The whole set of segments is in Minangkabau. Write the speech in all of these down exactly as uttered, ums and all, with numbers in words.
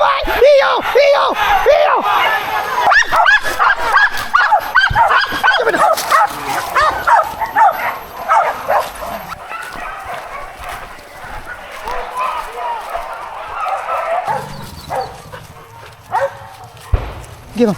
Iyo, iyo, iyo. Gimana?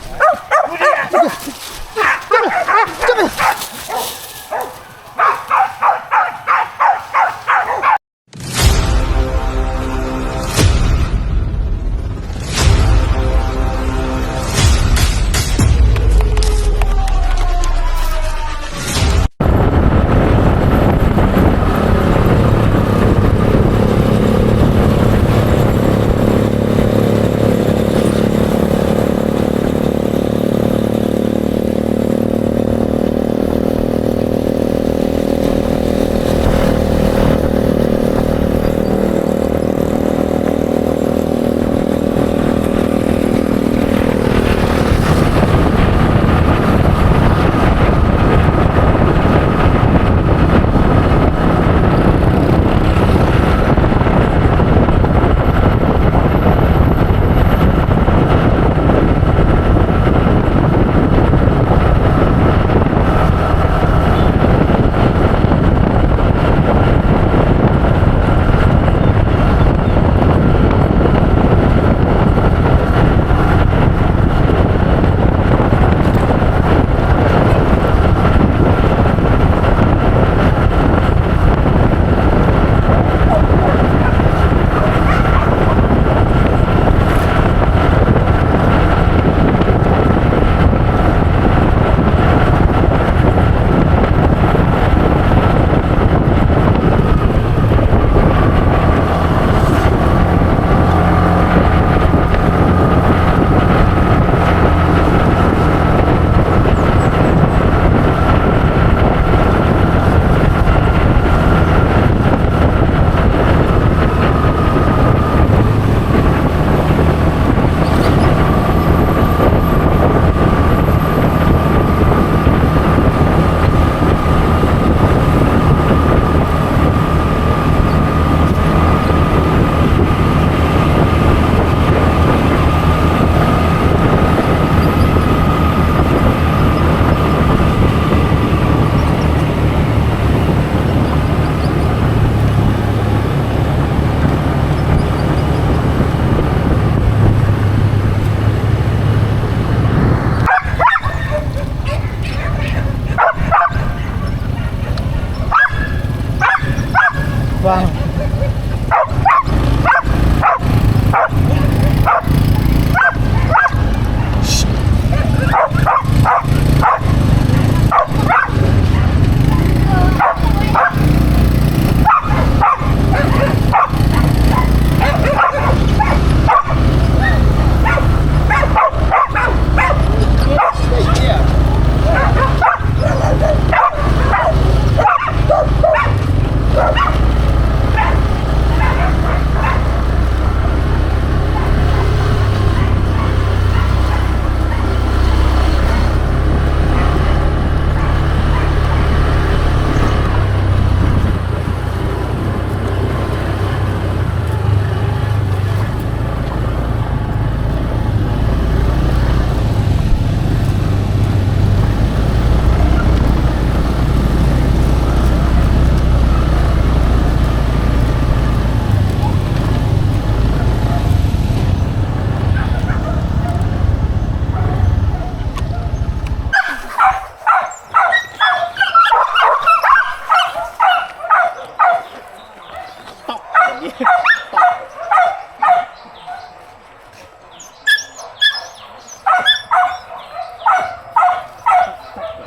Bang.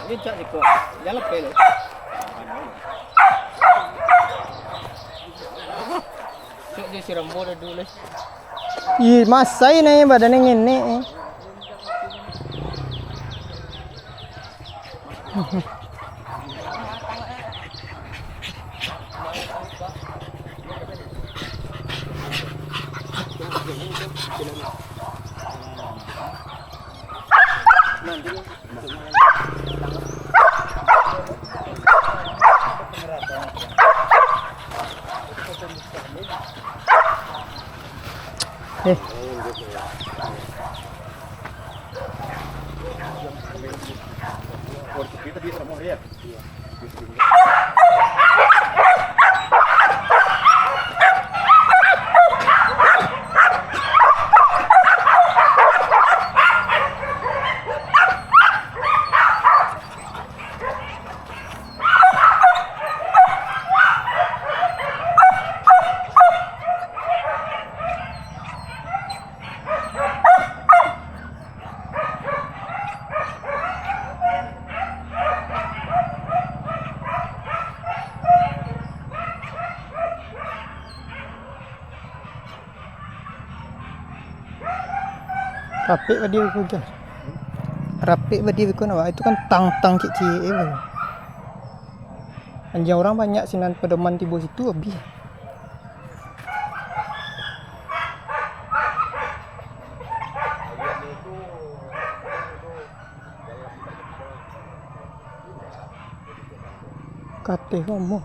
Lincak siko. Jan lapeh lo. Cuk, dia si Rambo dah dulu. Ih, masai nai badan ngenek, eh. Eh. Rapek badia beko tu. Rapek badia beko nak, itu kan tang-tang kecik-kecik je. Anjiang urang banyak sinan, pedoman tibo situ abih. Kateh kamu.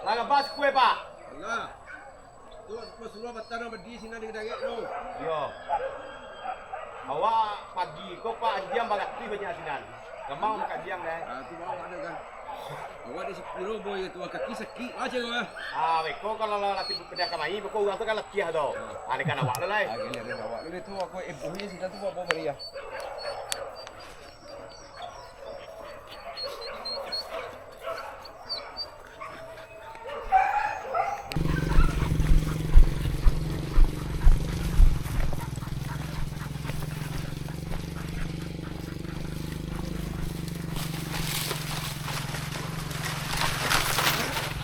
Lah, gabas kue, Pak. Alah. Tu, pas suruah batang nan badi sinan di gadang tu. Iyo. Awak pagi ko, Pak, anjiang baratuih banyak sinan. Gamang makajiang, deh. Ah, tu bawa ada kan. Awak dek sapiro, boy, tu kaki sakik macam tu, ah. Ah, beko kalau lah latih padiah kamari, beko urang tu kan latiah tu. Ah, ni kan awak tu, lai. Ah, gila, gila, awak tu, tu aku ibunya sinan tu bawa balik ya.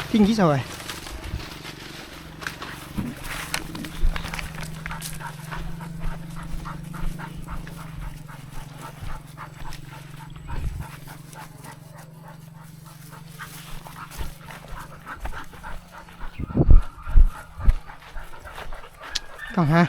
Tinggi sawah. Kang, ha?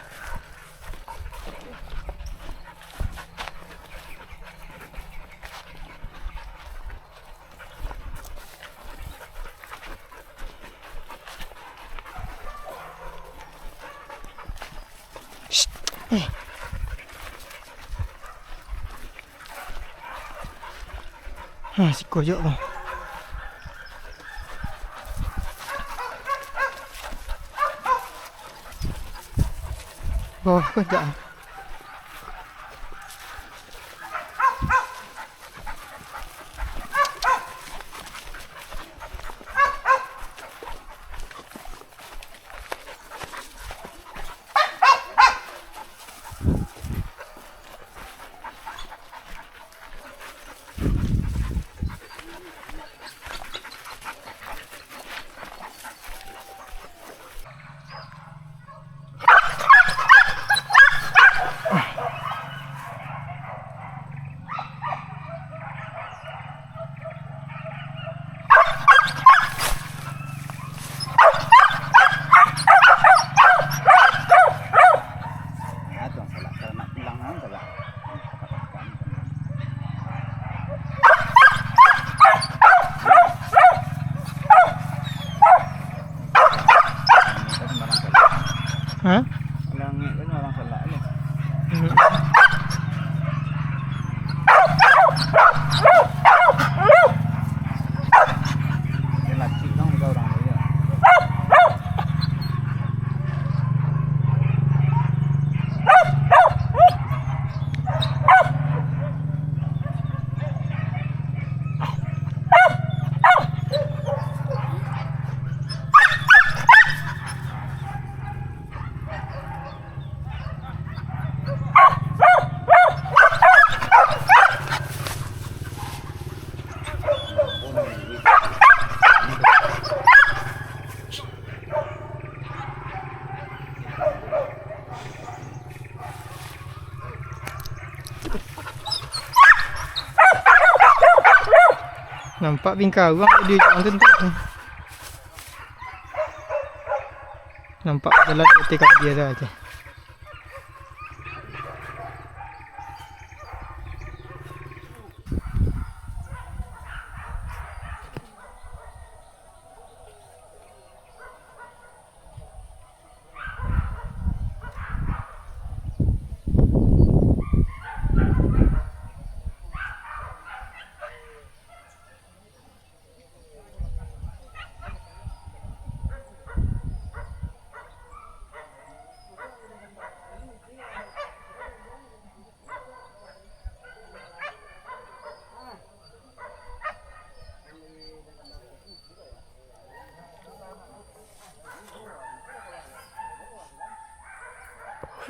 Shh. Eh. Ha, siko jo, bang. Bawah ko jak. Ha? Langik kan orang salak ni. Dia lacik dong, dia orang dia. Nampak bingkau urang di ujung tu, entah. Nampak jalan putih kambia tu aja.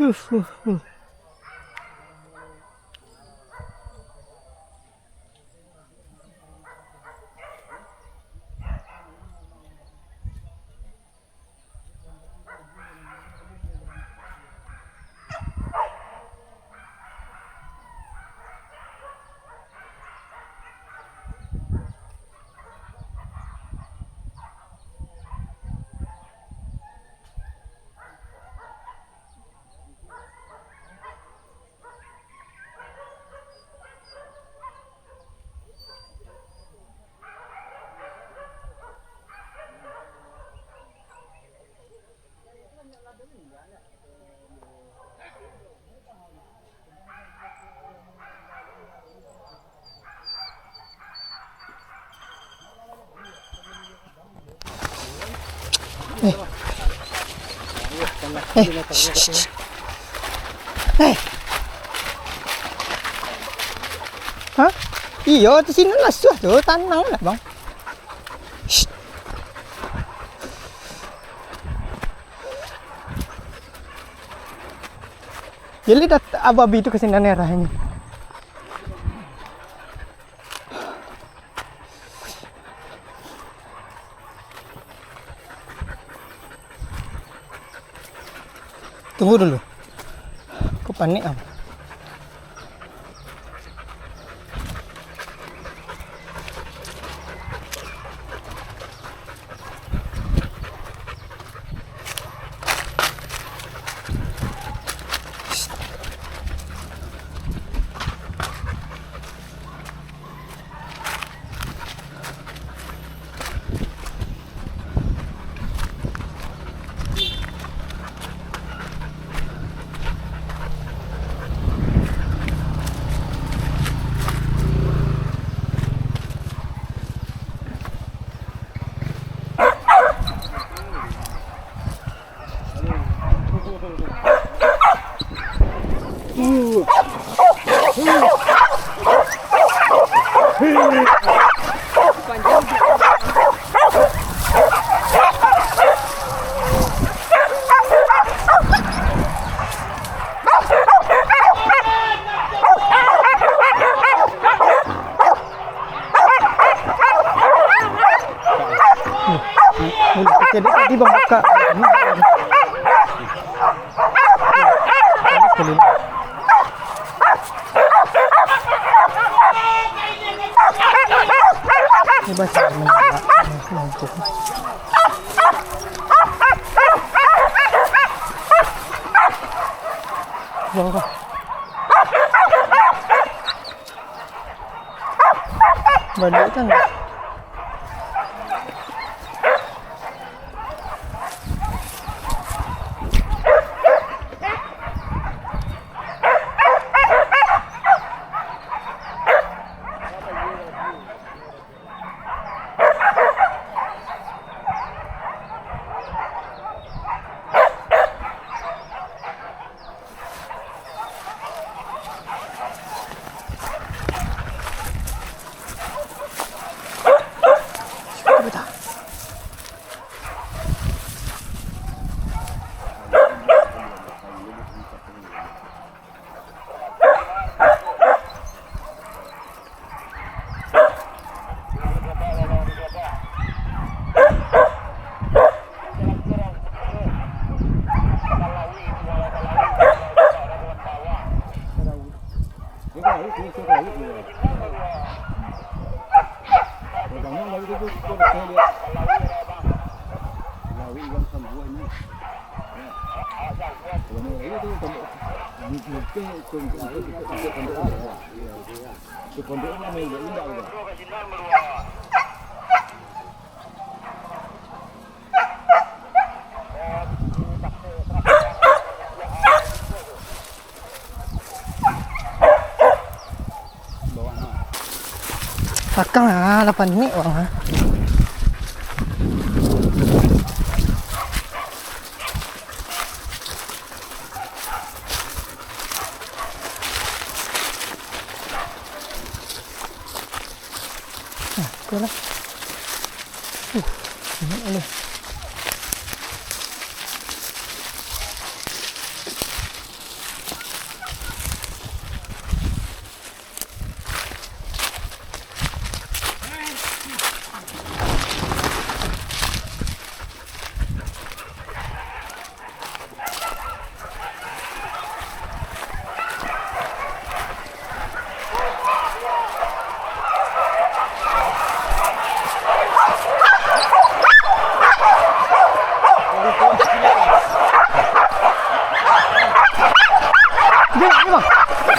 Huh, huh, huh. Eh. Eh, shh, shh. Eh. Hah? Iyo, tu sinan lah suah tu, tanang lah, Bang. Shh. Jadi dat-, ababi tu ka sinan daerah ini. Tunggu dulu. Aku panik ah. Mulut kecil dia tadi bang buka. Ini sekali lagi. Ini baca. Wah. Balik kan? Takang ah, lapan menit bang ah. Nah, tu lah. Uh, banyak boleh.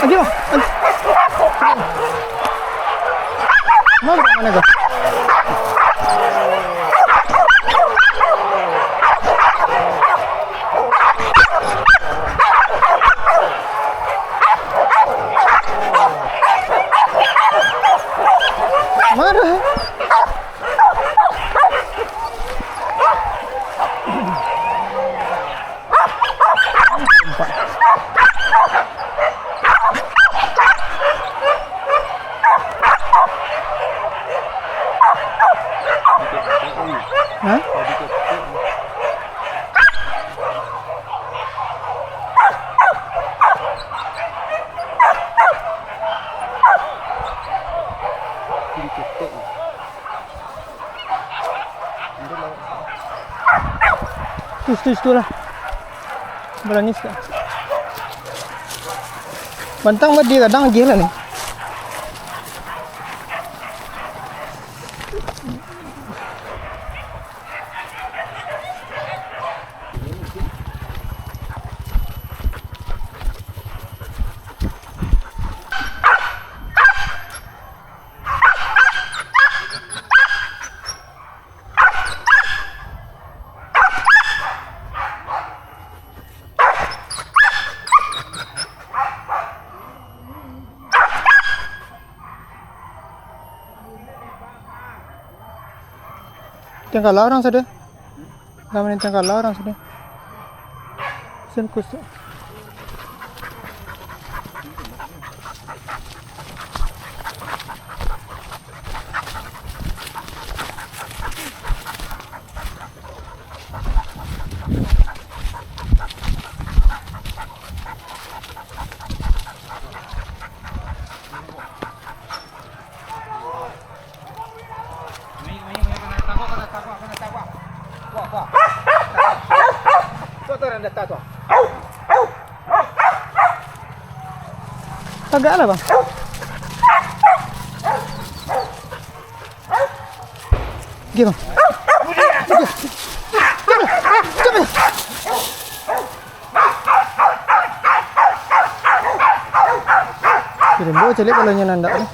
Ayo, ayo, ayo. Mana, mana kau? Marah. Hah? Situ, situ, situ lah. Balangis ka. Bantang badi kadang agiah lah ni. Tangkal lah urang sudah. Lah, main tangkal lah urang sudah. Sen kus tu. Tagak lah, bang. Oke, bang. Kirim bawa calik kalau nyo nandak tu.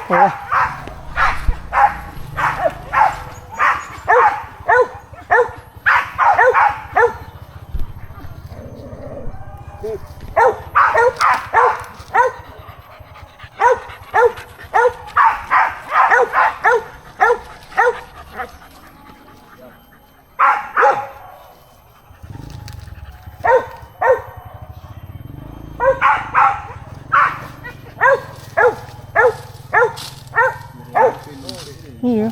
Oh. Iya.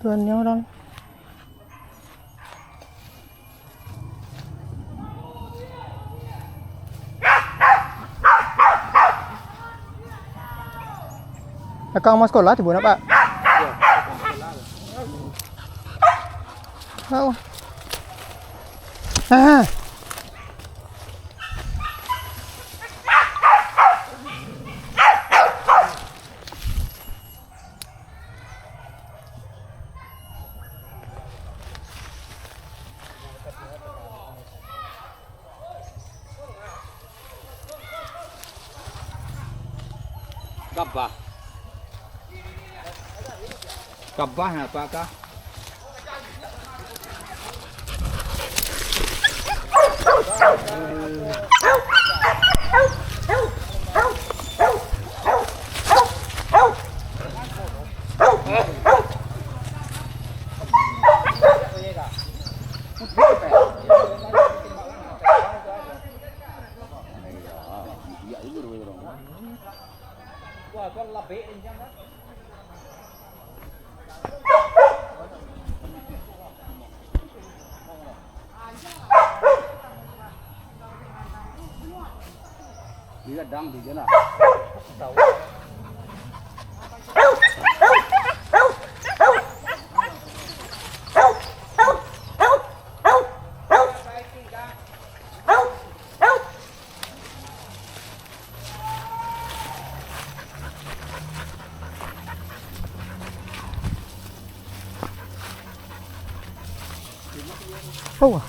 Tuan yang orang. Akang mau sekolah tibo nak, Pak? Tahu. Ah. Gabah. Gabah napa kah? Wah.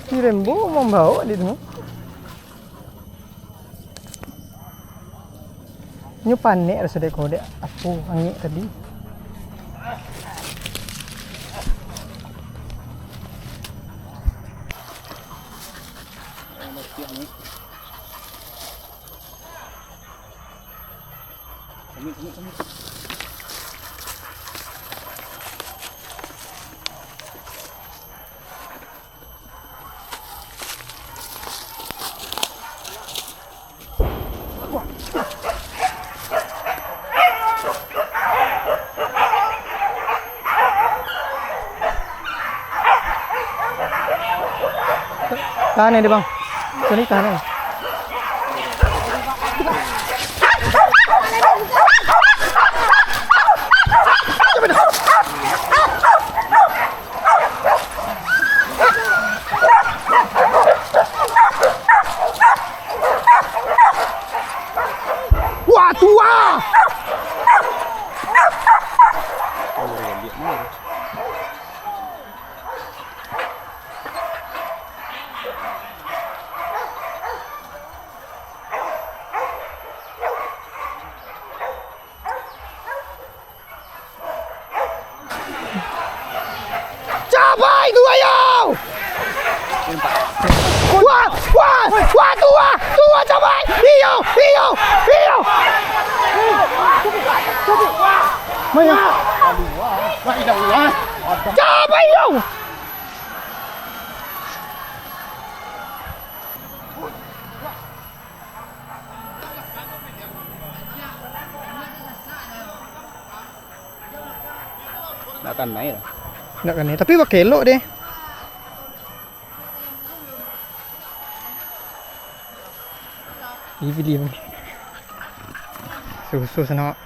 Si Rembo mambao di tu. Nyo panek raso dek ko, dek apo angek tadi. Tahan ya, Bang. Sini tahan ya. Wah, tuah! Cabai tu, ayo! Wah, wah, wah, tuah, tuah, cabai! Iyo, iyo, iyo! Maya. Cabai, iyo! Nak kanai lah. Nak kanai, tapi bakelok deh. Ih, pilih. Susu sanak.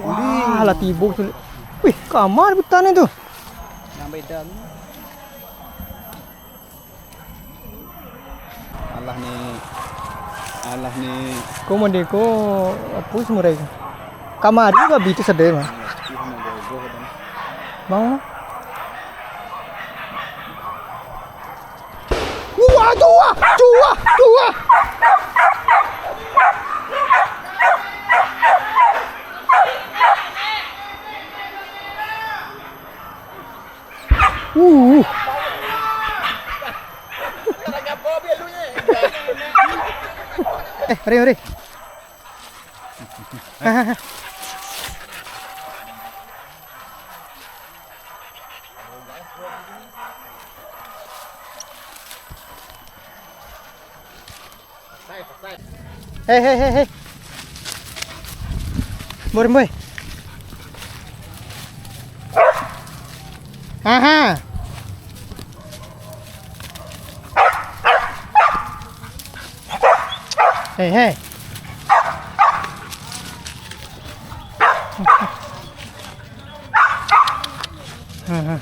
Wah, lah tibo tu. Wih, kamar butan itu. Nang beda ni. Alah ni. Alah ni. Ko mode ko apo semurai ko? Kamari babi tu sadai mah. Bang. Wah, tuah, tuah, tuah. Uh. Eh, mari, mari. Hei, hei, hei, hei. Boy, boy. Aha. Hei, hei. Aha.